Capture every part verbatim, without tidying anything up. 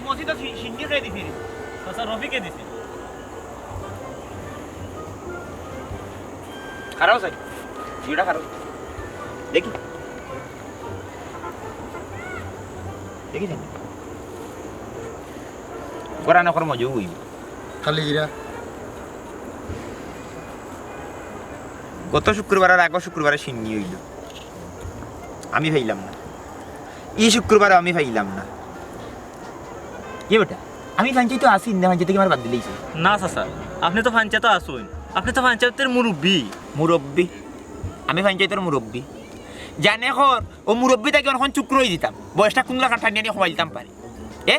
মসজিদো সি-, সিন্নি কে দিছে? চাচা, রফিকে দিছে। খাড়াও চাই, ভিডিওটা খাড়াও। দেখি। দেখি চাই। করা না করা মজা হইব। খালি জিরা। গত শুক্রবার আর আগর শুক্রবারে সিন্নি অইল, আমি পাইলাম না। ই শুক্রবারে আমি পাইলাম না। কি বেটা, আমি পঞ্চায়েতো আছি না, পঞ্চায়েত থাকি আমারে বাদ দিলাইছে? না চাচা, আপনে তো পঞ্চায়েতো আছইন, আপনে তো পঞ্চায়েতর মুরব্বি। মুরব্বি? আমি পঞ্চায়েতর মুরব্বি। জানে কর, অউ মুরব্বি থাকি অখন চুকরো অই দিতাম, বয়সটা কুনু লাখান টানিয়া নিয়া কমাই দিতাম পারি। এ?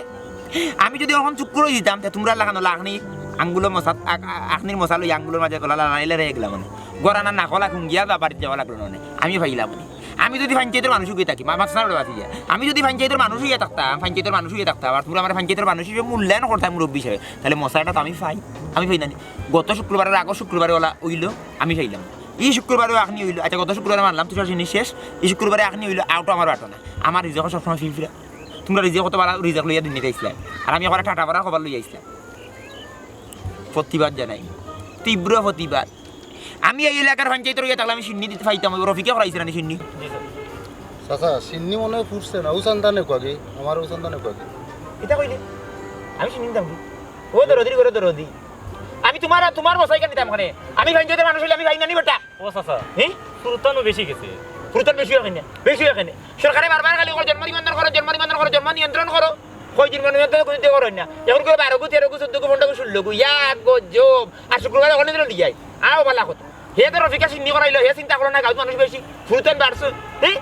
আমি যুদি অখন চুকরো অই দিতাম, তে তুমরার লাখান অলা আখনি আঙ্গুলো মশা, আ-, আ-, আখনির মশা লইয়া আঙ্গুলর মাঝে গলা লাগাইলে রে এগুলা মানে। গড়ানা না গলা খুন গিয়া বা বাড়িত যাওয়া লাগলো না। আমি পাইলাম নি। আমি যুদি পঞ্চায়েতর মানুষ অইয়া থাকি, মা-, মাছ না উড়ে বাঁচি যায়। আমি যুদি পঞ্চায়েতর মানুষ অইয়া থাকতাম, পঞ্চায়েতর মানুষ অইয়া থাকতাম, আর তুমরা আমারে পঞ্চায়েতর মানুষ হিসেবে মূল্যায়ন করতায় মুরব্বি হিসেবে, তাইলে মশাটা তো আমি পাই, আমি পাই না নি। গত শুক্রবারে আর আগর শুক্রবারে অলা অইল, আমি পাইলাম। ই শুক্রবারেও আখনি অইল, আচ্ছা, গত শুক্রবারে মানলাম, তুষার সিন্নি শেষ, ই শুক্রবারে আখনি অইল, আউটও আমার বাটো না। আমার রিজেকও সবসময় ফিরফিরা। তুমরা রিজেক কত বালা রিজেক লইয়া দিন নিতে আইসলায়, আর আমি একবারে ঠাটা বাড়া খবর লইয়া আইসলাম। প্রতিবাদ জানাই, তীব্র প্রতিবাদ। আমি এই এলাকার পঞ্চায়েতর অইয়া থাকলে আমি সিন্নি দিতে পাইতাম, অউ রফিকে করাইছে না নি সিন্নি। চাচা, সিন্নি মনে অয় ফুটছে না, উসান দানে কো আগে, আমার উসান দানে কো আগে। ইতা কইলে আমি সিন্নি নিতাম কি? ও দরদি করে দরদি। আমি তুমার, তুমার মশাই কেন নিতাম ওখানে? আমি পঞ্চায়েতর মানুষ অইলে আমি পাই না নি বেটা। ও চাচা, হে? ফুরুতানো বেশি গেছে। ফুরুতান বেশি অয় কেনে? বেশি অয় কেনে? সরকারে বারবার খালি কয় জন্ম নিবন্ধন করো, জন্ম নিবন্ধন করো, জন্ম নিয়ন্ত্রণ করো। কই জন্ম নিবন্ধন করো, কুনু করইন না। এখন কয় বারো গু, তেরো গু, চৌদ্দ গু, পনেরো গু, ষোলো গু। ইয়া গজব। আর শুক্রবারে ওখানে দিল লিয়াই। আও বালা কথা। হে তো রফিকা সিন্নি করাইলো, হে চিন্তা করলো না, গাঁওত মানুষ বেশি। ফুরুতান বাড়ছে। হে?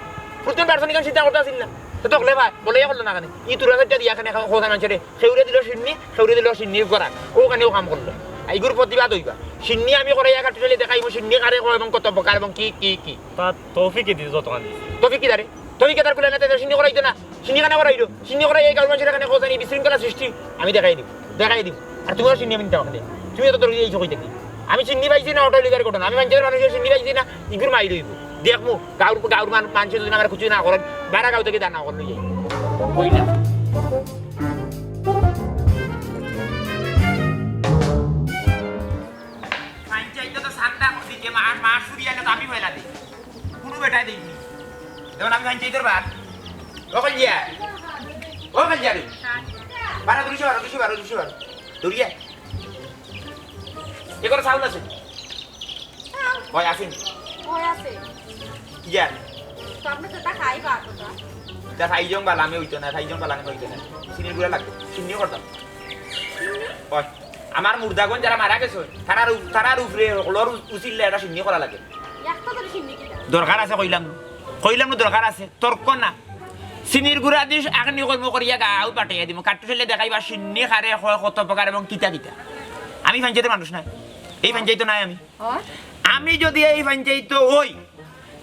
ফুরুতান বাড়ছে নি, কেন চিন্তা করতে আসিল না? তো তকলে ভাই, বলে ইয়া করলো না কেনে? ই তুরা চাইট্টা দিয়া কেনে, খোঁজা মানছে রে। খেউরে দিল সিন্নি, খেউরে দিল সিন্নির করান। অখানেও কাম করলো। ইগুর প্রতিবাদ অইবা। সিন্নি আমি করাইয়া কাট্টুশালী দেখাইমু, সিন্নি কারে কয় এবং কত প্রকার এবং কি, কি, কি। তা তৌফিকে দিছে যতখান দিছে। তৌফিক কিতা রে? তৌফিক কিতা কুলে না, তাইলে সিন্নি করাইতো না। সিন্নি কেনে করাইলো? সিন্নি করাইয়া এই গাঁওর মানষর এখানে খোঁজা নি, বিশৃঙ্খলা সৃষ্টি। আমি দেখাই দিমু, দেখাই দিমু। আর তুমিও সিন্নি আমি নিতাম না। তুমি তো দৌড়িয়া আইছো কই থাকি? আমি সিন্নি পাইছি না, অটো লিভার ঘটনা। আমি পঞ্চায়েতর মানুষর সিন্নি পাইছি না, ইগুর মাইর অইবো। দেখমু, গাঁওর, গাঁওর মান-, মানষে যুদি আমারে কিছু না করইন, বারা গাঁও থাকি দানা করইন লইয়া। কইলাম। পঞ্চায়েত তো চান্দা দিতে মা-, মাস ফুরিয়া আইলে তো আমি পয়লা দেই। কুনু বেটায় দেইনি। যেমন আমি পঞ্চায়েতর বার। ও কলিয়া। ও কলিয়া রে। বারা দুইশো বারো, দুইশো বারো, দুইশো বারো। দৌড়িয়া। এ করে চাউল আছে? ওই আসেন। ওই আছে। ইয়া। তো আপনি তো তা খাই বা কথা। তা খাই জং বালা আমি অইতো না, খাই জং বালা আমি অইতো না। সিন্নির গুড়া লাগতো। সিন্নি করতাম। সিন্নি? ওই। আমার মুর্দাগণ যারা মারা গেছে, তারার উ-, তারার উপরে হকলর উ-, উচিল্লা একটা সিন্নি করা লাগে। একটা করে সিন্নি কিতা? দরকার আছে কইলাম। কইলাম না দরকার আছে। তর্ক না। সিন্নির গুড়া দিস, আখনি কর্ম করিয়া গাঁও পাঠাইয়া দিমু। কাট্টুশালী দেখাইবা সিন্নি কারে কয়, কত প্রকার এবং কিতা কিতা। আমি পঞ্চায়েতর মানুষ নায়। এই পঞ্চায়েত নায় আমি। ওই। আমি যুদি এই পঞ্চায়েত অই,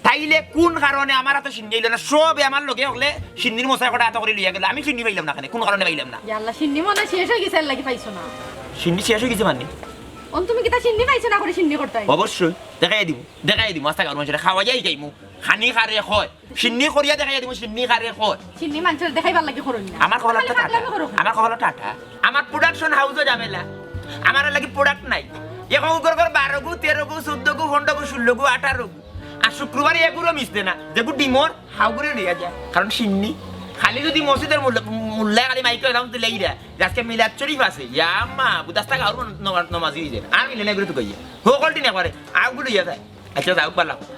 তাইলে কুন কারণে আমার আতো সিন্নি আইলো না? সবে আমার লগে হকলে সিন্নির মশাই কটা আতো করি লইয়া গেল। আমি সিন্নি পাইলাম না কেনে? কুন কারণে পাইলাম না? ইয়া আল্লাহ, সিন্নি মনে হয় শেষ অই গেছে, এর লাগি পাইছো না। সিন্নি শেষ অই গেছে মানে? অন তুমি কিতা সিন্নি পাইছো না করি সিন্নি করতায়? অবশ্যই। দেখাই দিমু। দেখাই দিমু। আস্তা গাঁওর মানষরে খাওয়াইয়া যাইমু। খানি কারে কয়। সিন্নি করিয়া দেখাইয়া দিমু, সিন্নি কারে কয়। সিন্নি মানষরে দেখাইবার লাগি করইন না। আমার কপালো খালি টাটা। পাগলামি করো। আমার কপালো টাটা। আমার production house-ও ঝামেলা। আমার লাগি product নাই। এখন উগর ঘর বারো গু, তেরো গু, চৌদ্দ গু, পনেরো গু, ষোলো গু, আঠারো গু। আর শুক্রবারে এগুলো মিশতে না। যেগু ডিমর, হাউগুরে লইয়া যায়। কারণ সিন্নি। খালি যুদি মসজিদর মোল্লা-, মোল্লায় খালি মাইকে announce দিলে ইরা, যে আজকে মিলাদ শরীফ আছে। ইয়া আম্মা, বুদাস্তা গাঁওর ন-, নমাজি অই যায়। আর মিলে না এগুলো তো কইয়া। হকল দিন একবারে, আউগুলো লইয়া যায়। আচ্ছা, যাউক, বালা কথা।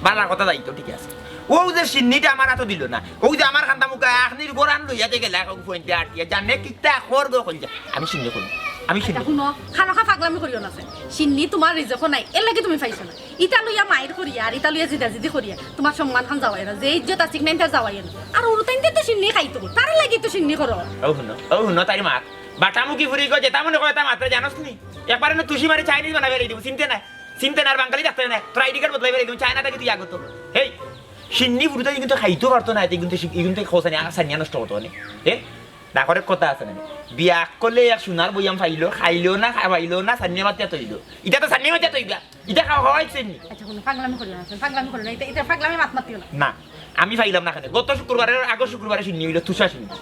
বালা কথা যাইতো, ঠিক আছে। অউ যে সিন্নিটা আমার আতো দিল না, অউ যে আমার কান্দা মুখা আখনির গোরান লইয়া যে গেলা, অউ পয়েন্টে আটিয়া, জানে কিতা করবো কইল যে, আমি সিন্নি করি, আমি আচ্ছা, সিন্নি। হুনো, খামোখা পাগলামি করিও না, স্যার। সিন্নি তুমার রিজেকও নাই, এর লাগি তুমি পাইছো না। ইতা লইয়া মাইর করিয়া, আর ইতা লইয়া জিদাজিদি করিয়া, তুমার সম্মান খান যাওয়াই না, যে ইজ্জত আছে, ইখান তার যাওয়াই না। আর উরুতাইন্তে তো সিন্নি খাইতো, তার লাগি তো সিন্নি করো। অউ হুনো, অউ হুনো, তাইর মাত। বাটামুখী ফুরি গো, যেতা মনে কয় তা মাত্র জানোস নি? একবারে না তুষি মারি চাইনিজ বানাই বেরিয়ে দিব, চিনতে নাই। চিনতে না আর বাঙালি থাকতে না, তোর আইডি কার্ড বদলাই বেরিয়ে দিবি, চায়না থাকি তুই আগত। হেই, সিন্নি ফুরুতা কিন্তু খাইতেও পারতো না, এতে কিন্তু সি-, এগুন থেকে খোঁজ আনি, আসানিয়া নষ্ট করতো মানে। এ? ডাকরের কথা আছে না? বিয়া করলে এক সোনার বইয়াম পাইলো, খাইলেও না, খাওয়াইলেও না, সানিয়া মাতিয়া তৈল। ইটা তো সানিয়া মাতিয়া তৈবা। ইটা খাওয়া খাওয়াই সিন্নি। আচ্ছা, কোনো পাগলামি করিও না, পাগলামি করিও না, ইটা, ইটা পাগলামি মাত মাতিও না। না, আমি পাইলাম না কেনে। গত শুক্রবারে, আগর শুক্রবারে সিন্নি অইলো, তুষা সিন্নি।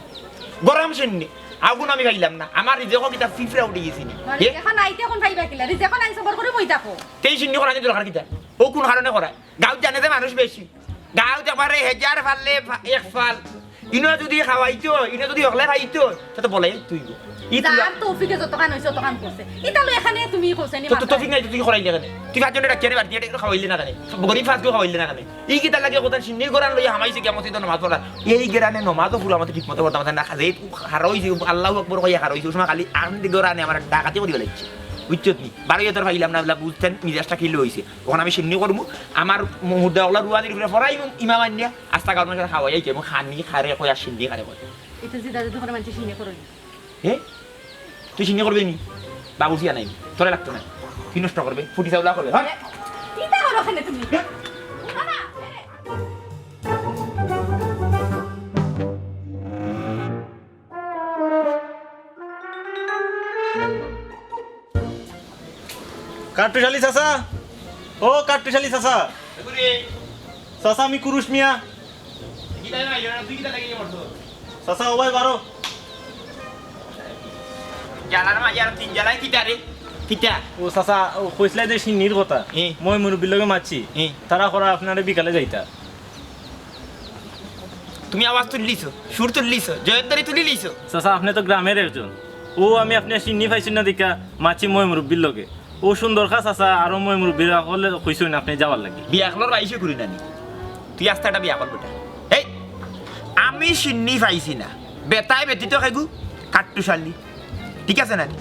গরম সিন্নি। আগুন আমি পাইলাম না, আমার রিজেকো কিতা ফিফরা উঠি গেছে নি? মানে, হে? এখন আইতে এখন পাইবা কিলা? রিজেকো নাই, সবর করি বই থাকো। তেই সিন্নি করানি দরকার কিতা? ও কোন কারণে করায়? গাঁওত জানে যে মানুষ বেশি, গাঁওত একবারে হেজার ফাললে ফা-, এক ফাল। ইনো যদি খাওয়াইতো, ইনো যদি হকলে খাইতো, তা তো বলাই তুই গো। ই তুই যার তৌফিকে যতখান হইছে, অতখান করছে। ইতা লই এখানে তুমি কইছে নি তো, তো মাথায়? তৌফিক নাই তো তুই করাইলে কেনে? তুই পাঁচজনরে ডাকিয়া নে বাড়িত, ইটা খাওয়াইলে না কেনে? গরিব ফাঁসকে খাওয়াইলে না কেনে? ই কিতা লাগে কথা সিন্নি করান লইয়া হামাইছে গিয়া মসজিদো নমাজ পড়া। এই গেরানে নমাজও ফুলা মতো ঠিক মতো পড়তাম পারতাম না। যে খাড়া অইছে, আল্লাহু আকবর কইয়া খাড়া অইছে, ওই সময় খালি আন্দি গেরানে আমার ডাকাতি করিয়া লাগছে। বুঝছত নি? বারো ইয়া তোর পাইলাম না, বুঝতেন, মিজাজটা কিলো অইছে। অখন আমি সিন্নি করমু, আমার মুর্দা অকলা রুয়ানির উপরে ফরাইমু, ইমাম আনিয়া, আস্তা গাউর মানষরে খাওয়াই আইছে, আমি খানি খারে কই আর সিন্নি খারে কই। ইতা জিদা জিদি করে মানষে সিন্নি করইন। এ? তুই সিন্নি করবে নি? বাবুর্চি আনাই, তোরে লাগতো না। তুই নষ্ট করবে, ফুটি চাউলা করবে, হ্যাঁ? কিতা করো ওখানে তুমি? কাট্টুশালী চাচা, ও কাট্টুশালী চাচা। চাচা, আমি কুরুশ মিয়া। চাচা, ও ভাই, বারো। জ্বালার মাঝে আর তিন জ্বালায় কিতা রে? কিতা? ও চাচা, ও কইছিলা যে সিন্নির কথা। হুম। মই মুরব্বির লগে মাতছি। হুম। তারা করা আপনারে বিকালে যাইতা। তুমি আওয়াজ তুললিছো, সুর তুললিছো, জয়ধ্বনি তুলিলিছো। চাচা, আপনে তো গ্রামের একজন। ও আমি আপনে সিন্নি পাইছি না দেখিয়া মাতছি মই মুরব্বির লগে। ও সুন্দর খা চাচা, আরো মই মুরব্বিরা কইছইন আপনে যাওয়ার লাগি। বিয়াখলর বাইশে করি নানি। তুই আস্তা একটা বিয়াখল বেটা। এই, আমি সিন্নি পাইছি না। বেটায় বেটি তো খাইগু, কাট্টুশালী। ঠিক আছে নানি?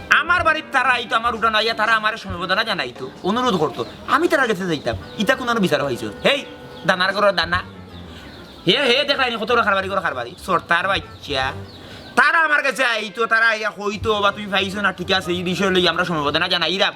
আমার বাড়িত তারা আইতো, আমার উঠানো আইয়া তারা আমারে সমবেদনা জানাইতো, অনুরোধ করতো। আমি তারার গেছে যাইতাম। ইতা কুন বিচার পাইছো? হেই, দানার ঘরর দানা। হে, হে, দেখলায়নি কত বড় কারবারি, বড় কারবারি। চোরটার বাইচ্চা। তারা আমার গেছে আইতো, তারা আইয়া কইতো, "বা তুমি পাইছো না, ঠিক আছে, ই বিষয় লইয়া আমরা সমবেদনা জানাইরাম।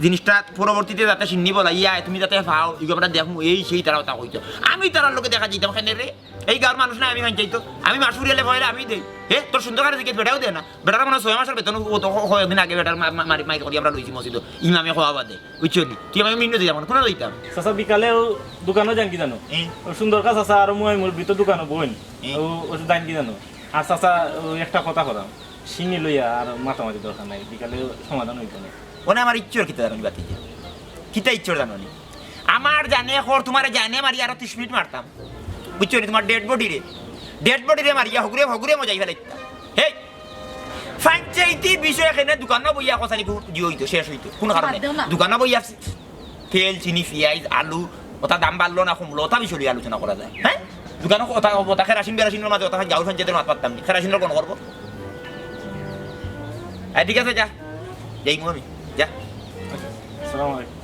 জিনিসটা পরবর্তীতে যাতে সিন্নি বলাইয়া, তুমি যাতে পাও, ইগু আমরা দেখমু, এই সেই তারা কথা কইতো।" আমি তারার লগে দেখা যাইতাম, কেনে রে? এই গাঁওর মানুষ না, আমি মানছি তো। আমি মাস ফুরিয়ালে পয়লা আমি দেই। হে, তোর সুন্দর করে জিজ্ঞেস, বেটাও দে না। বেটার মনে হয় ছয় মাসের বেতন, ও তো ক-, কয়েকদিন আগে বেটার মা-, মা-, মারি-, মাইর করি আমরা লইছি মসজিদো। ইমামে খাওয়া বাদে। বুঝছো নি? তুই আমাকে মিন্ন দিলাম, কোন দিতাম? চাচা, বিকালে ও দোকানো যাইন কি জানো? এ? ও সুন্দর খা চাচা আর মই মুরব্বি তো দোকানো বইন। এ? ও, ও যাইন কি জানো? আর চাচা, ও একটা কথা কইরাম, সিন্নি লইয়া আর মাতামাতি দরকার নাই, বিকালে সমাধান অইতো না। ওনে আমার ইচ্ছর কিতা জানো নি, বাতি যে? কিতা ইচ্ছর জানো নি? আমার জানে খর, তোমারে জানে মারি আরো ত্রিশ মিনিট মারতাম। বুঝছো নি? তোমার dead body রে, dead body রে মারিয়া হগুরে, হগুরে মজাই ফেলাইতাম। হেই, পঞ্চায়েতি বিষয় এখানে দোকানো বইয়া কছানি গু-, জিও অইতো, শেষ অইতো। কোন কারণে? বাদ দেও না। দোকানো বইয়া তেল, চিনি, পিয়াজ, আলু, ওটা দাম বাড়লো না কমলো, ওটা বিষয় লইয়া আলোচনা করা যায়। হ্যাঁ? দোকানো কথা, কথা কেরাসিন বেরাসিনের মাঝে ওটা গাঁওর পঞ্চায়েতর মাত পারতাম নি। কেরাসিনের কোন করবো? হ্যাঁ, ঠিক আছে, যা। যাইমু আমি। যা। আসসালামু আলাইকুম।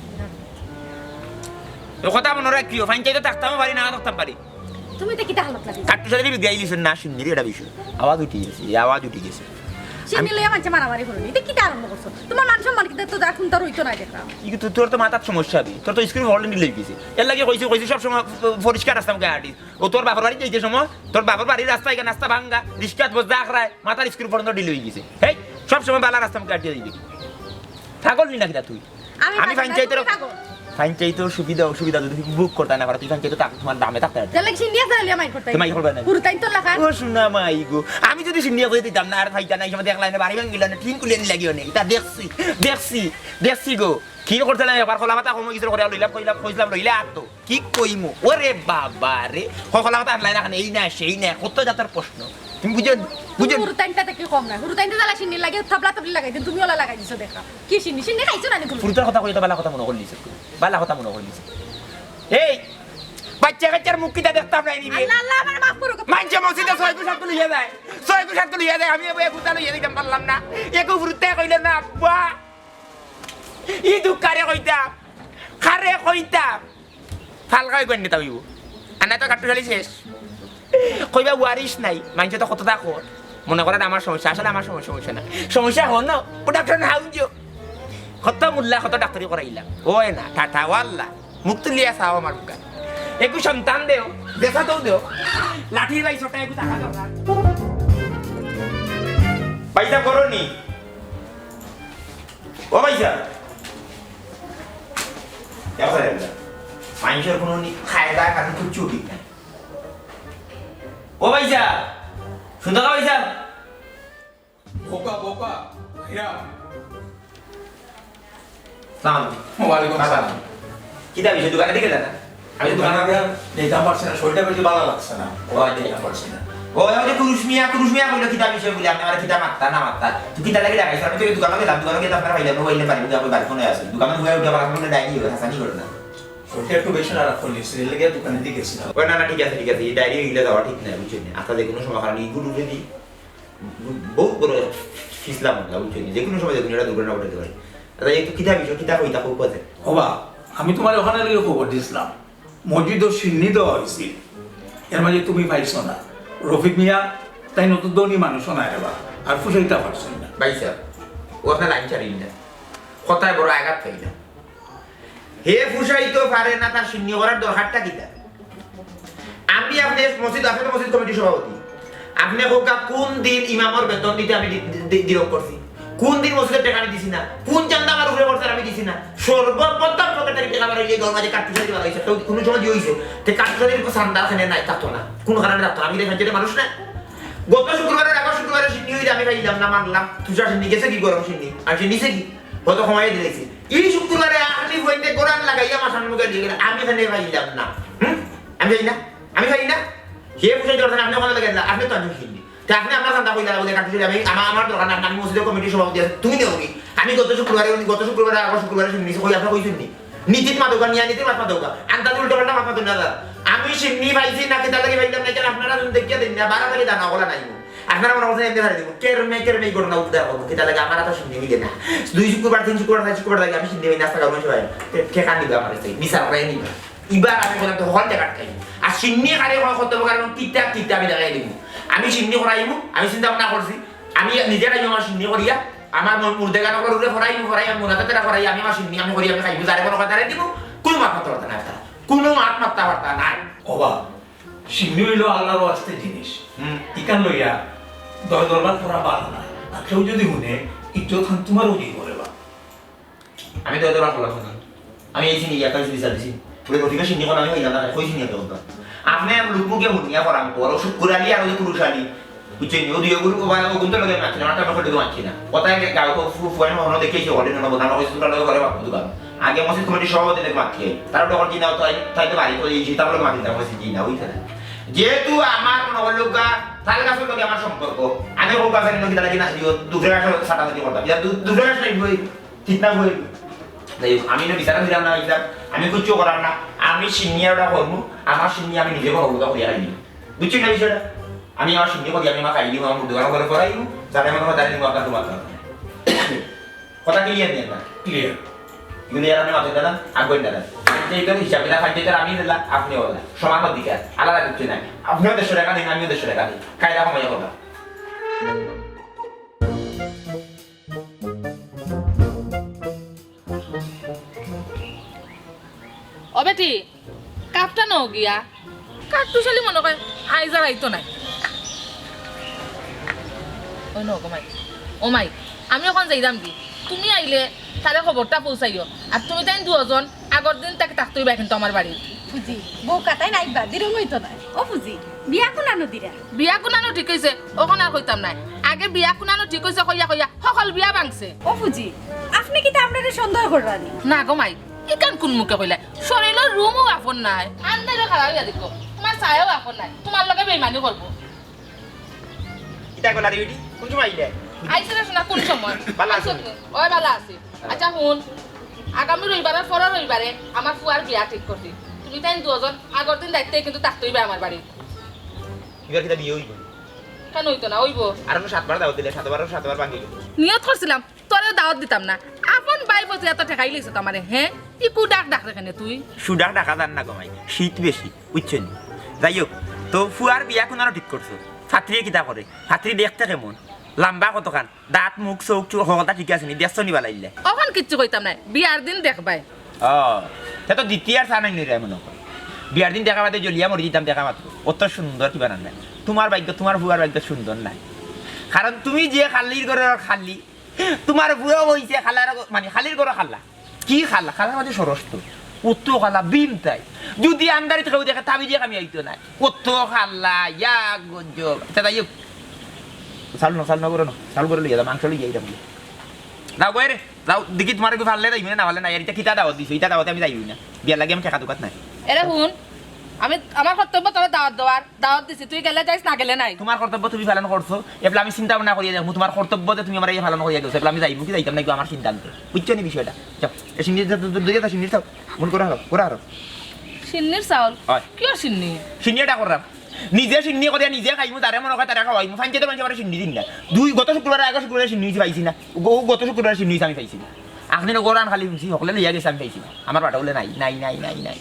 ও কথা মনে রাখিও, পঞ্চায়েতো থাকতামও পারি, না থাকতাম পারি। তুমি তো কিতা হালত লাগে? কাট্টু সাথে বিদায় দিছেন না, শুনলি এটা বিষয়। আওয়াজ উঠি গেছে, এই আওয়াজ উঠি গেছে। সিন্নি লইয়া মানষে মারামারি করো নি। এটা কিতা আরম্ভ করছো? তোমার মান সম্মান কিতা তো যা খুনতা রইতো না দেখলাম। ই তো তোর তো মাথার সমস্যা বি। তোর তো স্কুল ভল্টেন লই গেছে। এর লাগি কইছি, কইছি সব সময় পরিষ্কার রাস্তা মুখে হাঁটিস। ও তোর বাপর বাড়ি যাইতে সময়, তোর বাপর বাড়ির রাস্তা, এখানে রাস্তা ভাঙ্গা, রিস্কাত বস যা আখড়ায়, মাথার স্কুল পর্যন্ত ঢিল অই গেছে। হেই, সব সময় বালা রাস্তা মুখে হাঁটিয়া যাইবি। পাগল নি না কিতা তুই? আমি আমি পাগল না, পঞ্চায়েতর, তুমি পাগল। পঞ্চায়েতর সুবিধা অসুবিধা যদি তুমি ভোগ করতে না পারো, তুই পঞ্চায়েতে থাক, তোমার দামে থাকতে হবে। তাহলে সিন্নি আছে, তাহলে মাইর করতে তুমি মাইর করবে না। হুরুতাইন তো লাখান। ও শোনা মাই গো, আমি যদি সিন্নি হয়ে দিতাম না, আর ভাইটা নাই, সময় দেখলাই না, বাড়ি ভাঙিল না, টিন কুলিয়ে নিয়ে লাগিও নেই। তা দেখছি, দেখছি, দেখছি গো। কি করতে লাগে, আবার খোলা মাথা কমে গেছিল, করে লইলাম, কইলাম, কইছিলাম, লইলে আর তো। কি কইমু? ওরে বাবা রে, ক-, খোলা মাথা আনলাই না, এই না, সেই না, কত জাতের প্রশ্ন। তুমি বুঝো, বুঝো? হুরুতাইনটা তো কি কম না, হুরুতাইনটা জ্বালা সিন্নি লাগে, থাবলা থাবলি লাগাই দিন, তুমি ওলা লাগাই দিছো দেখা। কি সিন্নি? সিন্নি খাইছো না নি তুমি? ফুরুতার কথা কইতো বালা কথা মনে করলিছে। বালা কথা মনে করলিছে। এই, বাচ্চা কাচ্চার মুখ কিতা দেখতাম নাই নি রে? আল্লাহ, আল্লাহ, আমারে মাফ করো। মানষে মসজিদে ছয় গু সাত গু লইয়া যায়। ছয় গু সাত গু লইয়া যায়। আমি এবার এগুতা লইয়া দিতাম পারলাম না। একু ফুরুতে কইলে না, আব্বা। ই দুঃখ কারে কইতাম? কারে কইতাম? ফালকা অই গইন নেতা অইবো। আর না তো কাট্টুশালী শেষ। কইবা ওয়ারিশ নাই, মানষে তো কততা কর। মনে করেন আমার সমস্যা, আসলে আমার সমস্যা, সমস্যা না। সমস্যা হন, ও ডাক্তার না আউন যে। কত মোল্লা, কত ডাক্তারি করাইলাম। ওই না, টাটা, ওয়াল্লা। মুখ তুলিয়া চাও আমার বুকে। একু সন্তান দেও, দেশা তো দেও। লাঠির ভাই ছোট একু টাকা দরকার। পয়সা করো নি। ও ভাইসাব। মানষর কুনু নি-, কায়দা কানুন কিচ্ছু ঠিক নাই। ও ভাইসাব, শুনতা ভাইসাব? বোকা, বোকা, হীরা। সালাম আলাইকুম। ওয়ালাইকুম সালাম। কিতা বিষয়, দোকানে দিকে না? আমি তো দোকানে দোকানে আর যাইতাম পারছি না, শরীরটা বেশি ভালো লাগছে না। ও, আচ্ছা। যাইতাম পারছি না। ও, ওই যে কুরুশ মিয়া, কুরুশ মিয়া কইলো কিতা বিষয় বলে, আপনি আমার কিতা মাত্তা না মাত্তা। তুই কিতা লাগি ডাকাইছ? আমি তো দোকানে গেলাম, দোকানে গিয়ে আপনার পাইলাম না, ওইলে বাড়ি, ওই বাড়ি ফোনে আছে। দোকানে ঘুরে উঠে আবার আপনার ডায়েরি হবে, হাসানি করে না। শরীরটা একটু বেশি খারাপ করলি, সিরিয়াল গিয়ে দোকানে দিয়ে গেছিলাম। ও না, না, ঠিক আছে, ঠিক আছে, এই ডায়েরি এগুলো দেওয়া ঠিক নাই, বুঝছেন? আপনার যে কোনো সময় কারণ এইগুলো যদি বহুত বড় ফিসলা মামলা, বুঝছেন? যে কোনো সময় যে কোনো একটা দুর্ঘটনা ঘটাইতে পারে। দাদা, একটু কিতা বিষয়, কিতা কইতা খুব কথা। ওবা, আমি তোমার ওখানে গিয়ে খবর দিছিলাম, মসজিদও সিন্নি দেওয়া হয়েছিল, এর মাঝে তুমি পাইছো না। রফিক মিয়া, তাই নতুন ধনী মানুষও না এবার, আর ফুসাইতা পারছেন না। ভাই সাহেব, ও আপনার লাইন ছাড়িন না, কথায় বড় আঘাত খাই না। হে ফুসাইতো পারে না, তার সিন্নি করার দরকারটা কিতা? আমি আপনি মসজিদ, আপনি তো মসজিদ কমিটির সভাপতি, আপনি কউক্কা কোন দিন ইমামর বেতন দিতে আমি দি-, দি-, দি-, দিরক করছি? কোন দিন মসজিদের টাকা আমি দিছি না? কোন চান্দা আমার উপরে করছে আমি দিছি না? সর্বপ্রথম পকেট থেকে টাকা বার হইলে গরম মাঝে কাট্টু সাজি বার হইছে, কেউ কোনো সময় দিয়ে হইছে, তে কাট্টু সাজির উপর চান্দা এখানে নাই, থাকতো না, কোন কারণে থাকতো না? আমি এটা ফেঞ্চের মানুষ না। গত শুক্রবারে, আগের শুক্রবারে সিন্নি হইলে আমি খাইলাম না, মানলাম, তুষার সিন্নি গেছে কি গরম সিন্নি, আর সে নিছে কি? হয়তো কমাই দিয়েছি। এই শুক্রবারে আপনি বইতে গোড়ান লাগাইয়া মাসান মুখে দিয়ে গেলে আমি এখানে পাইলাম না। হুম? আমি যাই না, আমি যাই না। হে বুঝাই দরকার, আপনি ওখানে লাগেন না, আপনি তো আমি হিন্দি। তা আপনি আমার কথা কইলা বলে কাটতে আমি আমার, আমার দরকার না, আমি মসজিদের কমিটির সভাপতি আছে, তুমি নেও কি? আমি গত শুক্রবারে, উনি গত শুক্রবারে, আগের শুক্রবারে শুনি নিছি, কই আপনার কই শুননি? নীতির মাতোকা, নিয়া নীতির মাত মাতোকা, আন্দাজ উল্টো পাল্টা মাত মাতোকা না দাদা। আমি সিন্নি পাইছি না, কিতা লাগি পাইলাম না, কেন আপনারা যদি দেখিয়া দিন না, বারো তারিখ দানা ওগুলা নাই। আপনারা মনে করছেন এমনি ছাড়ি দিব, কেরমে কেরমে এই ঘটনা উদ্ধার করবো, কিতা লাগে আমার তো সিন্নি মিলে না। দুই শুক্রবার, তিন শুক্রবার, চার শুক্রবার লাগে আমি সিন্নি পাই না, আস্তা গাউন সবাই। কে কান নিবে আমার কাছে? মিছা করে নিবে। এবার আমি বললাম তো হল জায়গা খাই। আর সিন্নি কারে হয় কত প্রকার এবং কিতা কিতা আমি দেখাই দিব। আমি সিন্নি করাইমু, আমি চিন্তা ভাবনা করছি। আমি নিজে খাই আমার সিন্নি করিয়া, আমার মন মুর্দে গান করে উঠে করাইমু, করাই আমি মোনাতে তেরা করাই, আমি আমার সিন্নি আমি করি, আমি খাইমু, যারে কোনো কথা দিব, কোনো মাত মারতে পারতা না আপনারা। কোনো মাত মারতে পারতা নাই। ওবা, সিন্নি হইল আল্লাহর ওয়াস্তে জিনিস। হুম। ইকান লইয়া দয় দরবার করা ভালো না। আর কেউ যদি শুনে, ইজ্জত খান তোমারও কি করে বা? আমি তো এতবার করলাম না। আমি এই সিন্নি একটা বিচার দিছি। পুরো রফিকের সিন্নি কোন আমি হইলাম না, কই সিন্নি একটা বলতাম। আপনি আর লোকমুখে হুনিয়া করাম পর, অসুখ কুড়ালি আর ওই পুরুষ আলি। বুঝছেন? ও দুই গুরু বাবা, ও গুনতে লগে মারছে, আমার টাকা ফেলে মারছি না। কথা আগে গাও তো ফু-, ফুয়াই মহনো দেখে এসে অর্ডার নেবো, না, ওই সুন্দর লগে ঘরে বাপু দোকান। আগে মসজিদ কমিটির সভাপতি দেখে মারছি। তারা ডকর জিনা তো আই, তাই তো বাড়ি করে এই জিতা বলে মারছি, তার মসজিদ জিনা, ওই তারা। যেহেতু আমার মনে হলো গা, তাল গাছের লগে আমার সম্পর্ক, আমি ও গাছের লগে তারা কিনা দিও, দুপুরে গাছ সাটা সাটি করতাম। ইয়া দু-, দুপুরে গাছ নাই বই, ঠিক না বই। যাই হোক, আমি না বিচারা দিলাম না, বিচার, আমি কিচ্ছু করার না। আমি সিন্নি ওটা করবো, আমার সিন্নি আমি নিজে করবো, ওটা করিয়া খাইনি। বুঝছি না বিষয়টা? আমি আমার সিন্নি করি, আমি আমার খাই দিব, আমার মুখ দোকান করে করাই দিব, যাতে মনে হয় তাহলে দিব আপনার তোমার কথা। কথা ক্লিয়ার নিয়ে না? ক্লিয়ার। এগুলি আর আমি মাথায় দাদা, আগুন দাদা। পঞ্চায়েতের হিসাবে না, পঞ্চায়েতের আমি দিলাম, আপনি ওলা। সমান অধিকার, আলাদা কিছু নাই। আপনিও দেড়শো টাকা দিন, আমিও দেড়শো টাকা দিই। কায়দা কমাইয়া কথা। ও বেটি, কাপটা নও গিয়া। কাকটুশালি মনে কয় আইজ আর আইতো নাই। ওই নও গো মাই। ও মাই, আমি অখন যাইরাম গি। তুমি আইলে তারে খবরটা পৌঁছাইও। আর তুমি তাইন দুইজন আগর দিন থাকি থাকতে অইবা কিন্তু আমার বাড়িত। ফুজি, বউ কাটাই নাই বা, দিরং অইতো নায়। ও ফুজি, বিয়া কুনানো দিরা? বিয়া কুনানো ঠিক অইছে, অখন আর কইতাম নায়। আগে বিয়া কুনানো ঠিক অইছে কইয়া কইয়া হকল বিয়া ভাংছে। ও ফুজি, আপনে কিতা আমরারে সন্দেহ কররানি? না গো মাই, ইখান কুন মুখে কইলায়? শরীলর রুমও আপন নায়। আন্দাইরো খাড়া অইয়া দেখো, তুমার ছায়াও আপন নায়, তুমার লগে বেইমানি করবো। কিতা কইলা রে বেটি? কুন সময় আইলে? আইছি রে সোনা, কুন সময়? ভালা আছো? আইছো নি? ওই ভালা আছি। আচ্ছা হুন, আগামী রবিবারর পরর রবিবারে আমার ফুয়ার বিয়া ঠিক করছি। তুমি তাইন দুইজন আগর দিন রাইত থাকি কিন্তু থাকতে অইবা আমার বাড়িত। ইবার কিতা বিয়া অইবো? কেনে অইতো না, অইবো। আর অনো সাতবার দাওয়াত দিলে, সাতবার, সাতবার ভাঙ্গি গেল। নিয়ত করছিলাম, তোরে দাওয়াত দিতাম না। আপন ভাই বুঝি এত ঠেকাই লইছো তো আমারে, হে? ইকু ডাক ডাক রে কেনে তুই? সুডাক ডাকা যার না গো মাই, শীত বেশি, বুঝছো নি? যাই হোক, তো ফুয়ার বিয়া কুনানো ঠিক করছো। ফাত্রিয়ে কিতা করে? ফাত্রি দেখতে কেমন? লাম্বা কতখান? দাঁত, মুখ, চউখ, চুখ, হকলতা ঠিক আছে নি? দেখছো নি বালাইল্লা? অখন কিচ্ছু কইতাম নায়, বিয়ার দিন দেখবায়। ও, তে তো দ্বিতীয় আর চা নাই নইরায় মনে কর। বিয়ার দিন দেখা বাদে জ্বলিয়া মরি যিতাম দেখা মাত্র। অত সুন্দর কিবা না নাই। তুমার ভাগ্য, তুমার ফুয়ার ভাগ্য সুন্দর নায়। কারণ তুমি যে খালির ঘরর খালি, তুমার ফুয়াও অইছে খালার ঘ-, মানে খালির ঘরর খালা। কি খালা? খালার মাঝে ষড়যন্ত্র। অত খালা বিম তাই। যদি আন্দারিত কেউ দেখে, তাবিজে কামি আইতো নায়। অত খালা, ইয়া গজব। আচ্ছা, যাই হোক। চাউল ন, চাউল ন করো না, চাউল করে লইয়া যাও, মাংস লইয়া যাইতাম। যাও গো রে, যাও, দেখি তোমার কি পারলে যাইবে না, না পারলে না। আর ইটা কিতা দাওয়াত দিছো? ইটা দাওয়াতে আমি যাইবই না। বিয়ার লাগি আমি টেকা দুকাত নাই। এরে হুন, আমি, আমার কর্তব্য তোরে দাওয়াত দেওয়ার, দাওয়াত দিছি, তুই গেলে যাইস, না গেলে নাই। তোমার কর্তব্য তুমি পালন করছো, এবলা আমি চিন্তা ভাবনা করিয়া দেখমু, তোমার কর্তব্য যে তুমি আমার এই পালন করিয়া গেছো, এবলা আমি যাইমু কি যাইতাম না, এগু আমার সিদ্ধান্ত। বুঝছো নি বিষয়টা? যাও, এ সিন্নি যাও, দূর, দূর, দূর, দূর, সিন্নি যাও। মন করে হারো, করে হারো। সিন্নির চাউল? হয়। কিয় সিন্নি? সিন্নি এটা করলাম। নিজে সিন্নি করিয়া নিজে খাইমু, তারে মনে হয় তারে খাওয়াইমু। ফাঞ্চে তো মানুষে আমার সিন্নি দিন না। দুই, গত শুক্রবারে, আগর শুক্রবারে সিন্নি হইছে পাইছি না। গ-, গত শুক্রবারে সিন্নি হইছে আমি পাইছি না। আখনে তো গোরান খালি শুনছি, হকলে লইয়া গেছে আমি পাইছি না। আমার বাটা বলে নাই, নাই, নাই, নাই, নাই।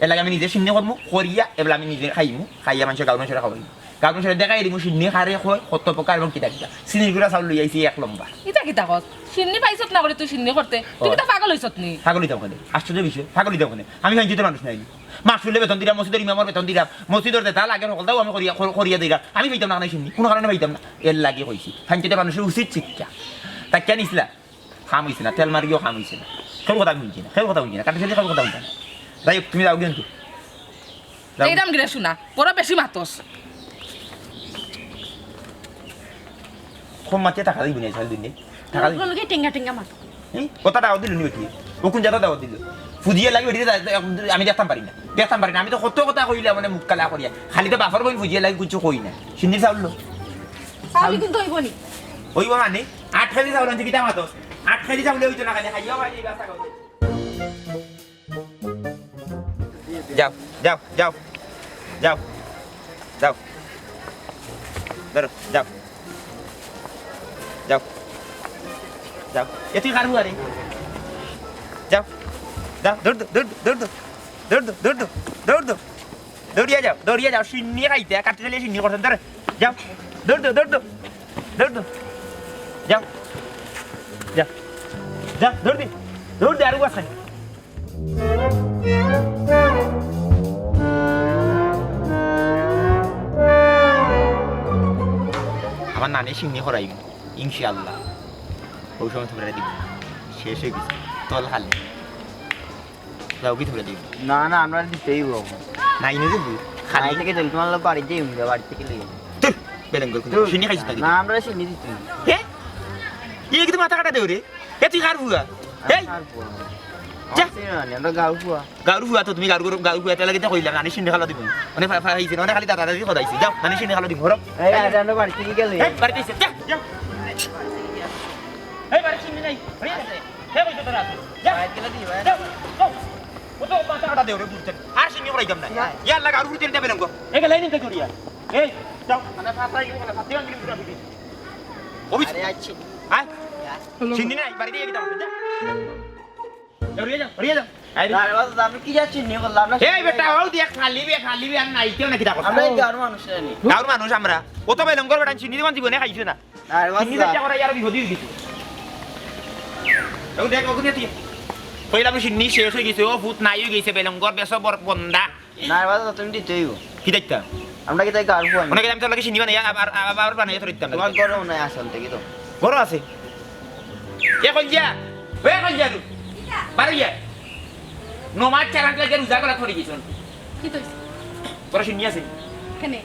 এর লাগি আমি নিজে সিন্নি করমু, করিয়া এবলা আমি নিজে খাইমু, খাইয়া মানুষে গাঁওর মানুষরে খাওয়াইমু। গাঁওর মানুষরে দেখাই দিমু সিন্নি কারে কয়, কত প্রকার এবং কিতা কিতা। সিন্নির গুড়া চাউল লইয়া আইছি এক লম্বা। ইটা কিতা কস? সিন্নি পাইছত না করে তুই সিন্নি করতে? তুই ও। কিতা পাগল হইছত নি? পাগল হইতাম কেনে? আশ্চর্য বিষয়, পাগল হইতাম কেনে? আমি ফাঞ্চিত মানুষ নাইনি। মাহফিলে বেতন দিরাম, মসজিদর ইমামর বেতন দিরাম, মসজিদর যেটা লাগে হকলতাও আমি করিয়া, কর-, করিয়া দিরাম। আমি পাইতাম না, নাই সিন্নি, কোনো কারণে পাইতাম না। এর লাগি কইছি, ফাঞ্চিত মানুষর উচিত শিক্ষা। তাই কেন ইসলা? কাম হইছে না, তেল মারিও কাম হইছে না। কেউ কথা শুনছি না, কেউ কথা শুনছি না, কাটি ফেলি কেউ কথা শুনছে না। যাই হোক, তুমি যাও কিন্তু। যাও। এইরাম গিরে শোনা, বড় বেশি মাতস। কম মাতিয়ে টাকা দিবি না, চাল দিন নেই। টাকা দিবি। লোকে টেঙ্গা টেঙ্গা মাত। এই, কথা দাও দিল নি বেটি? ও কোন জায়গা দাও দিল? ফুজিয়ে লাগি বেটি, আমি দেখতাম পারি না, দেখতাম পারি না। আমি তো কত কথা কইলাম মানে মুখ কালা করিয়া, খালি তো বাফর বইন ফুজিয়ে লাগি কিছু কই না। সিন্নি চাউল লো। চাউল কিন্তু হইব নি? হইব মানে? আট কেজি চাউল আনছি, কিতা মাতস? আট কেজি চাউলে হইতো না, খালি খাইয়া খাইয়া এই রাস্তা করো। যাও, যাও, যাও, যাও, যাও। ধরো, যাও। যাও। যাও। এ তুই কার ফুয়া রে? যাও। যাও, দৌড় দো, দৌড় দো, দৌড় দো। দৌড় দো, দৌড় দো, দৌড় দো। দৌড়িয়া যাও, দৌড়িয়া যাও। সিন্নি খাইতে, কাটি চালিয়ে সিন্নি করছেন, ধরো। যাও। দৌড় দো, দৌড় দো। দৌড় দো। যাও। যাও। যাও, দৌড় দি। দৌড় দে, আর উবাস নাই। আমার নানি সিন্নি করাইব, ইনশাআল্লাহ। ওই সময় তোমরা দিব। শেষ হয়ে গেছে। তল খালি। যাও কি তোমরা দিব? না, না, আমরা দিতেই হইব। নাই, নিয়ে দিব। খালি। নাই থেকে দিলে তোমার লোক বাড়িতে যাইব, বাড়ি থেকে লইব। ধুর, বেলেঙ্গর কোনো ধুর। সিন্নি খাইছ নাকি? না, আমরা সিন্নি দিতে হইব। হে? ইয়ে কিন্তু মাথা কাটা দেও রে। এ তুই কার ফুয়া? এই! কার ফুয়া? যা। আমার সিন্নি মানে, আমরা গাঁও ফুয়া। গাঁওর ফুয়া তো তুমি, গাঁওর, গাঁওর ফুয়া, তাহলে কিন্তু কইলাম, নানি সিন্নি খালো দিব। মানে ফা-, ফা-, হইছে না, মানে খালি দাদা দাদি কথা হইছে। যাও, নানি সিন্নি খালো দিব, হরো। এই, আজ আমরা বাড়ি থেকে গেলে। এই, বাড়িতে এসে, যা, যাও। এই, বাড়ি সিন্নি নাই। আরে, কে কইছে তোরা আছে? যা। বাড়ি গেলে দিবা। যাও, যাও। ও তো মাথা কাটা দেও রে, বুঝছেন? আর সিন্নি করাইতাম না। যা। ইয়া আল্লাহ, গাঁওর ফুয়া তেলটা বেলাম গো। এই গেলাই নিতে জড়িয়া। এই, যাও। মানে ফাটাই গেলে, ফাটাই গেলে, ফাটাই গেলে। অফিস। আরে, আচ্ছা। হ্যাঁ? যা। সিন্নি নাই, বাড়িতে গিয়ে দিতাম। যা। যাও, রে যাও, রে যাও। আরে। আরে, বাস, আমি কি যাচ্ছি, নিয়ে বললাম না। এই বেটা, ও দিয়ে খালি বে, খালি বে, আর নাই কেউ নাকি ডাকো? আমরা এই গাঁওর মানুষ জানি। গাঁওর মানুষ আমরা। ও তো বেলঙ্গর বেটা, সিন্নি দোকান জীবনে খাইছে না। আরে, বাস, সিন্নি যা। চেষ্টা করে, আর বিহদি হয়ে গেছে। ও দেখ, ওখানে দিয়ে। কইলাম, সিন্নি শেষ হয়ে গেছে, ও ভূত নাই হয়ে গেছে, বেলঙ্গর বেশ বড় বন্দা। না, এবার তো তুমি দিতে হইব। কি দেখতাম? আমরা কি তাই গাঁওর ফুয়া? মনে করি আমি তোর লাগে সিন্নি বানাইয়া আবার, আবার, আবার বানাইয়া তোর দিতাম। তোমার ঘরে মনে হয় আসল থেকে তো। ঘরও আছে। এ কইল যা? এ কইল যা তুই? বারো যা। নমাজ চার আট লাগে রোজা করা ধরে গেছন। কি কইছ? তোরা সিন্নি আছে? কেনে?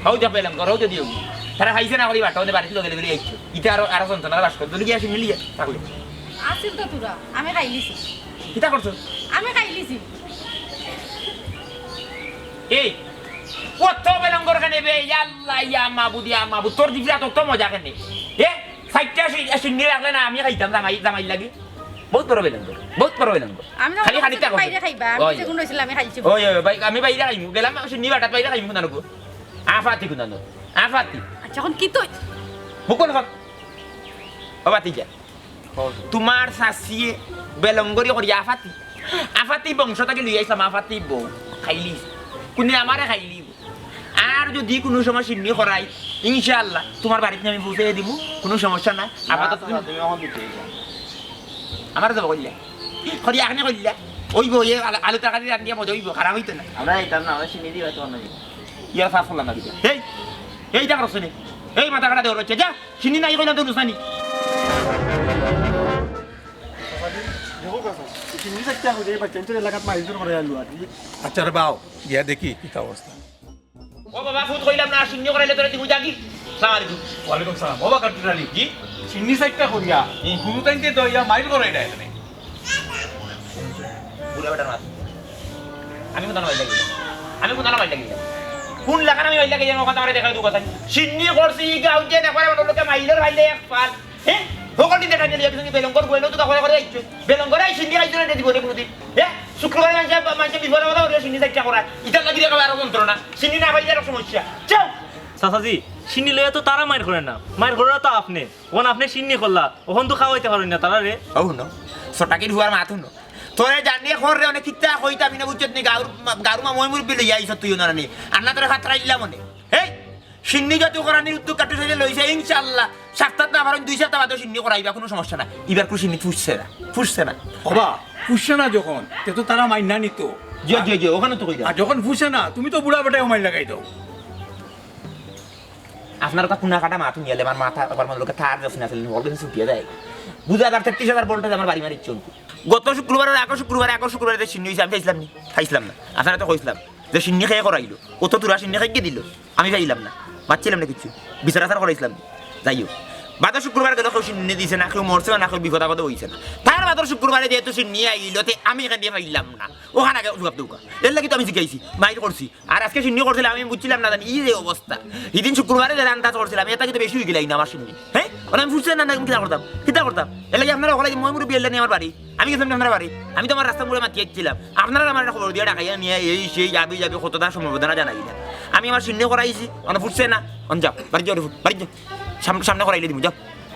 হও যা পেলাম, ঘরও যদি হবো। তারা খাইছে না করি বাটা, ওদের বাড়িতে লগে লগে আইছো। ইটা আরো, আরো যন্ত্রণা বাস কর। দুলু গিয়া সিন্নি লিয়া, থাকলে। আসিল তো তোরা, আমি খাইলিছি। কিতা করছো? আমি খাইলিছি। এই, কত বেলঙ্গর খানে বে, ইয়া আল্লাহ, ইয়া মাবুদ, ইয়া মাবুদ, তোর দিবরা তো, তো মজা খানে। এ, সাইটটা সি-, সিন্নি রাখলে না, আমি খাইতাম জামাই, জামাই লাগি। বহুত বড় বেলঙ্গর, বহুত বড় বেলঙ্গর। আমি তো খালি খানিকটা বাইরে খাইবা, আমি ওই। যেগুন রইছিল, আমি খাইছি। ওই, ওই, ভাই, আমি বাইরে খাইমু, গেলাম, আমি সিন্নি বাটাত বাইরে খাইমু, কোনানো গো? আফাতি কোনানো? আফাতি। আচ্ছা, এখন কি তুই? মুখ বন্ধ কর। ও বাতি যা। তোমার শাশিয়ে বেলঙ্গরি করি আফাতি। আফাতি বংশ থাকি লই আইছলাম, আফাতি বউ। খাইলি। কোনে আমারে খাইলি? আর যদি কোনো সময় সিন্নি করাই, ইনশাআল্লাহ, তোমার বাড়িত আমি পৌঁছে দিমু, কোনো সমস্যা নাই। আপাতত তুমি তুমি এখন দিতে হইবে। আমার তো কইলা। করি এখানে কইলা। ওই বউ, এ আলু, আলু তরকারি রান্ধিয়া মজা হইব, খারাপ হইতো না। আমরা এইতাম না, আমরা সিন্নি দিবা তোমার নাকি। ইয়ার সাফ করলাম না দিতে। এই, এইটা করছে নে। এই মাথা কাটা দেওয়ার হচ্ছে, যা। সিন্নি নাই কইলাম তো নুসানি। দেখো কথা, সিন্নি দেখতে এখন এই বাচ্চা এলাকাত মাইজুর করে আলু আর কি। আচ্ছা রে বাও, গিয়া দেখি কিতা অবস্থা। ও বাবা, ফুত কইলাম না, সিন্নি করাইলে তোরে দিমু জাগি। সালাম আলাইকুম। ওয়ালাইকুম সালাম। ওবা কাট্টুশ আলী, জি? শিন্নি চাইরটা করিয়া, হুম। হুরুতাইন্তে দইয়া মাইর করে এটা এখানে। বুড়া বেটার মাত। আমি কোথায় মাইর লাগিলাম? আমি কোথায় মাইর লাগিলাম? কোন লাখান আমি মাইর লাগিলাম? ওখান আমার দেখা দুঃখ আছে। শিন্নি করছি, গাউজে না করে আমার লোকে মাইলর ভাইলে এক পাল। হ্যাঁ? ভগনি দেখা নিয়ে একজন বেলঙ্গর গোয়েলো তো দখল করে আইছো। বেলঙ্গরে এই শিন্নি খাইছো না জীবনে কোনোদিন। হ্যাঁ? শুক্রবারে মানুষে, মানুষে বিপদে কথা বলে শিন্নি চাইরটা করায়। ইতার লাগি রে আরো যন্ত্রণা। শিন্নি না পাইলে আরো সমস্যা। চল। চাচাজি, শিন্নি লইয়া তো তারা মাইর করে না, মাইর করে তো আপনে। ওখান আপনে শিন্নি করলা, ওখান তো খাওয়াইতে পারেন না তারা রে। ও হুনো, সটাকির হুয়ার মাত হুনো। তোরে জানিয়ে খর রে অনেক কিতা কইতা আমি না বুঝছত নি, গাউর, গাউর মা মই মুরব্বি লইয়া আইছত তুই না নি। আর না তোরে খাতরা দিলাম মনে। হেই, শিন্নি যত করানির উদ্যোগ কাট্টুশ আলী লইছে, ইনশাআল্লাহ। সপ্তাহ না পারেন, দুই সপ্তাহ বাদে শিন্নি করাইবা, কোনো সমস্যা না। ইবার কোনো শিন্নি ফুটছে না, ফুটছে না। ওবা, ফুটছে না যখন, তে তো তারা মাইর না নিত। জি, জি, জি, ওখানে তো কইলা। আর যখন ফুটছে না, তুমি তো বুড়া বেটায় মাইর লাগাই দাও। আপনার কথা কুনা কাটা মাথুন গেলে আমার মাথা, আমার মনে লোকে তার যখন আসলে ওর কাছে ছুটিয়ে দেয়। বুঝা হাজার তেত্রিশ হাজার ভোল্টেজ আমার বাড়ি মারির চলতে। গত শুক্রবার আর আগর শুক্রবার, আগর শুক্রবারে যে শিন্নি হইছে, আমি চাইছিলাম নি? চাইছিলাম না। আপনারা তো কইছিলাম যে শিন্নি খেয়ে করাইলো, ও তো তুরা শিন্নি খেয়ে দিল, আমি চাইলাম না, মারছিলাম না কিছু, বিচার আচার করাইছিলাম। যাই হোক, বাদে শুক্রবার গেল, কেউ শিন্নি দিছে না, কেউ মরছে না, কেউ বিপদ আপদে হইছে না। তার বাদর শুক্রবারে যেহেতু শিন্নি আইলো, তে আমি এখান দিয়ে পাইলাম না, ওখানে আগে জবাব দেউকা। এর লাগি তো আমি জিকাইছি, মাইর করছি। আর আজকে শিন্নি করছিলাম, আমি বুঝছিলাম না জানি, ই যে অবস্থা। হিদিন শুক্রবারে যারা আন্দাজ করছিলাম, এটা কিন্তু বেশি হয়ে গেলাই না আমার শিন্নি। হ্যাঁ? ওরা আমি বুঝছিলাম না, আমি কিতা করতাম? কিতা করতাম? এর লাগি আপনারা ওখানে মই মুরব্বি এলে নিয়ে আমার বাড়ি। আমি গেছিলাম আপনার বাড়ি। আমি তো আমার রাস্তা মুড়ে মাতিয়ে দিচ্ছিলাম। আপনারা আমার খবর দিয়ে ডাকাইয়া নিয়ে এই সেই যাবি যাবি কতটা সম্ভাবনা জানাই না। আমি আমার শিন্নি করাইছি, মানে ফুটছে না। অন যাও, বাড়ি যাও, বাড়ি যাও। সাম-, সামনে করাইলে দিমু, যাও।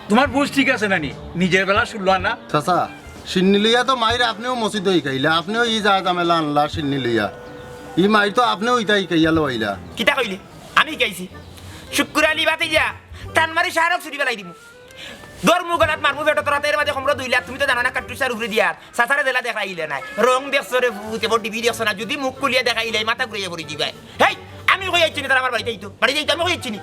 তোমার বুঝ ঠিক আছে না নি? নিজের বেলা শুনলো না। চাচা, শিন্নি লইয়া তো মাইর আপনেও মসজিদে হিকাইলা, আপনেও ই যা ঝামেলা আনলা শিন্নি লইয়া। ই মাইর তো আপনেও ইতা হিকাইয়া লইলা। কিতা কইলে? আমি হিকাইছি। শুক্কুর আলী বাতি যা, টান মারি শাহরুখ ছুটি বেলাই দিমু। দর মুখ গলাত মারমু পেটো তোরা, এর মাঝে কমরো দুই লাখ, তুমি তো জানো না কাট্টুশার উপরে দিয়া। চাচারে জেলা দেখাইলে নাই। রং দেখছো রে ভূত, এবার টিভি দেখছো না, যদি মুখ খুলিয়া দেখাইলে মাথা ঘুরিয়ে পড়ি দিবাই। হেই, আমি কই যাচ্ছি না, তারা আমার বাড়িতে আইতো। বাড়ি যাইতো, আমি কই যাচ্ছি নি?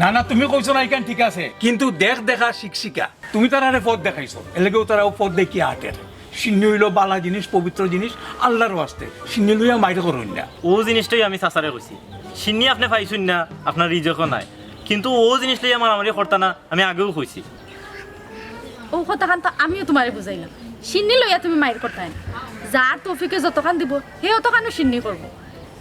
না, না, তুমি কইছো না, ইখান ঠিক আছে, কিন্তু দেখ দেখা শিখ শিখা। তুমি তারারে পথ দেখাইছো, এর লাগেও তারাও পথ দেখিয়া হাঁটের। শিন্নি হইলো বালা জিনিস, পবিত্র জিনিস, আল্লাহর ওয়াস্তে। শিন্নি লইয়া মাইর করইন না। ও জিনিসটাই আমি চাচারে কইছি। শিন্নি আপনে পাইছইন না, আপনার রিজেকও নাই, কিন্তু ও জিনিস লইয়া মারামারি করতা না, আমি আগেও কইছি। ও কথাখান তো আমিও তোমারে বুঝাইলাম, শিন্নি লইয়া তুমি মাইর করতায় না। যার তৌফিকে যতখান দিব, হে অতখানও শিন্নি করবো।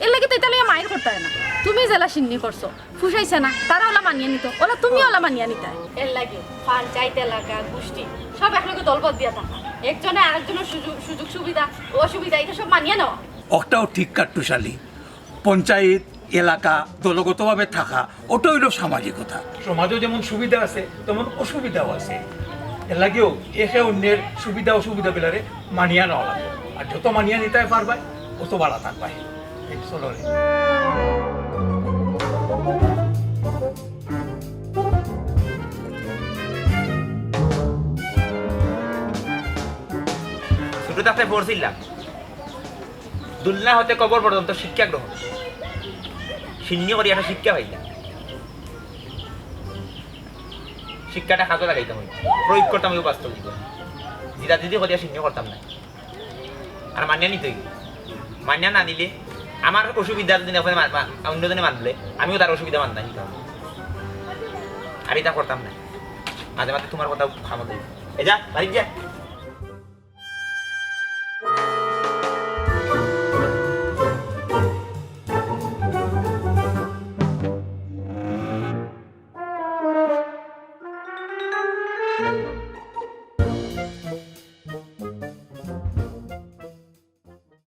এর লাগি তো ইতা লইয়া মাইর করতায় না। তুমি জেলা শিন্নি করছো, ফুসাইছে না, তারা ওলা মানিয়া নিত, ওলা তুমি ওলা মানিয়া নিতায়। এর লাগি পঞ্চায়েত, এলাকা, গোষ্ঠী সব একলগে দলবদ্ধ দিয়া থাকা, একজনে আরেকজনের সুযোগ, সুযোগ সুবিধা, অসুবিধা, এটা সব মানিয়া নেওয়া। অকটাও ঠিক কাট্টুশালী। পঞ্চায়েত, এলাকা, দলগতভাবে থাকা, ওটা হইল সামাজিকতা। সমাজও যেমন সুবিধা আছে, তেমন অসুবিধাও আছে। এর লাগিও একে অন্যের সুবিধা অসুবিধা বেলারে মানিয়া নেওয়া লাগে। আর যত মানিয়া নিতে পারবায়, অত বালা থাকবায়। এই চলো রে। ছোট থাকতে পড়ছিলাম, দুলনা হতে কবর পর্যন্ত শিক্ষা গ্রহণ। শিন্নি করি একটা শিক্ষা পাইলাম। শিক্ষাটা কাজে লাগাইতাম অইবো, প্রয়োগ করতাম অইবো বাস্তব জীবনে। জিদা জিদি করিয়া শিন্নি করতাম না। আর মানিয়া নিতে অইবো। মানিয়া না নিলে আমার অসুবিধা যদি না হয় মা-, মা-, অন্যজনে মানলে, আমিও তার অসুবিধা মানতাম নিতাম। আর এটা করতাম না। মাঝে মাঝে তোমার কথা খামত অইবো। এ যা, বাড়ি যা।